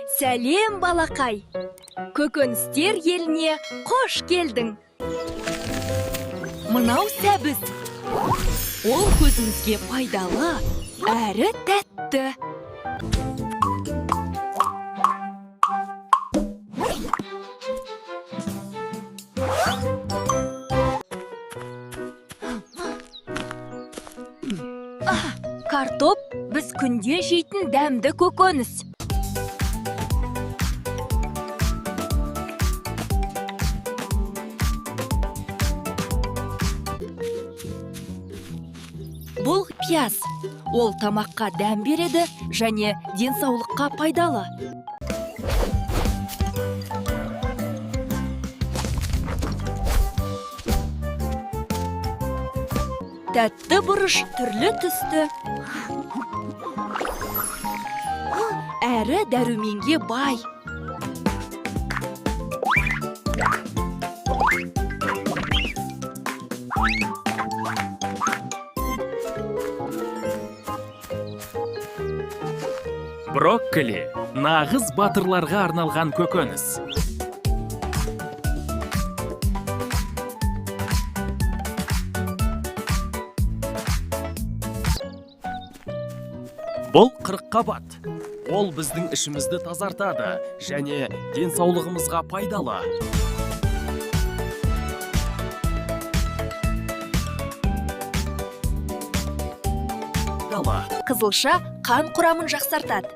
Сәлем, балақай! Көкөністер еліне қош келдің. Мынау сәбіз. Ол көзімізге пайдалы, әрі тәтті. Картоп біз күнде жейтін дәмді көкөніс. Бұл пияз. Ол тамаққа дәм береді және денсаулыққа пайдалы. Тәтті бұрыш түрлі түсті, әрі дәруменге бай. Брокколи нағыз батырларға арналған көкөніс. Бұл қырыққабат. Ол біздің ішімізді тазартады және денсаулығымызға пайдалы. Қызылша қан құрамын жақсартады.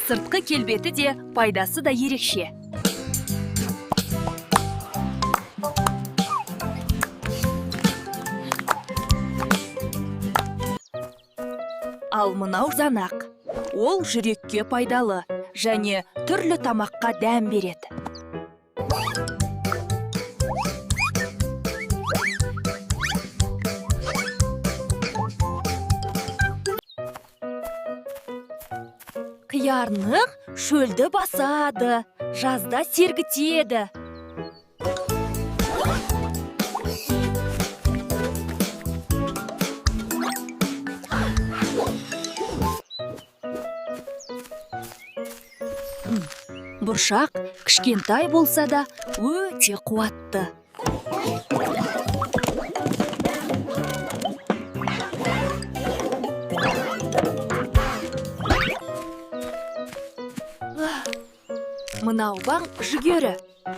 Сыртқы келбеті де, пайдасы да ерекше. Ал мынау занақ. Ол жүрекке пайдалы және түрлі тамаққа дәм береді. Қиярнық шөлді басады, жазда сергітеді. Бұршақ кішкентай болса да өте қуатты. Мынау баң жүгері.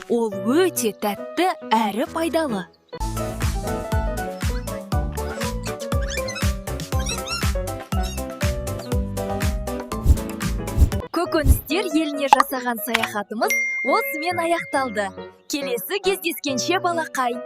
Ол өте тәтті әрі пайдалы. Көкөністер еліне жасаған саяхатымыз осымен аяқталды. Келесі кездескенше, балақай.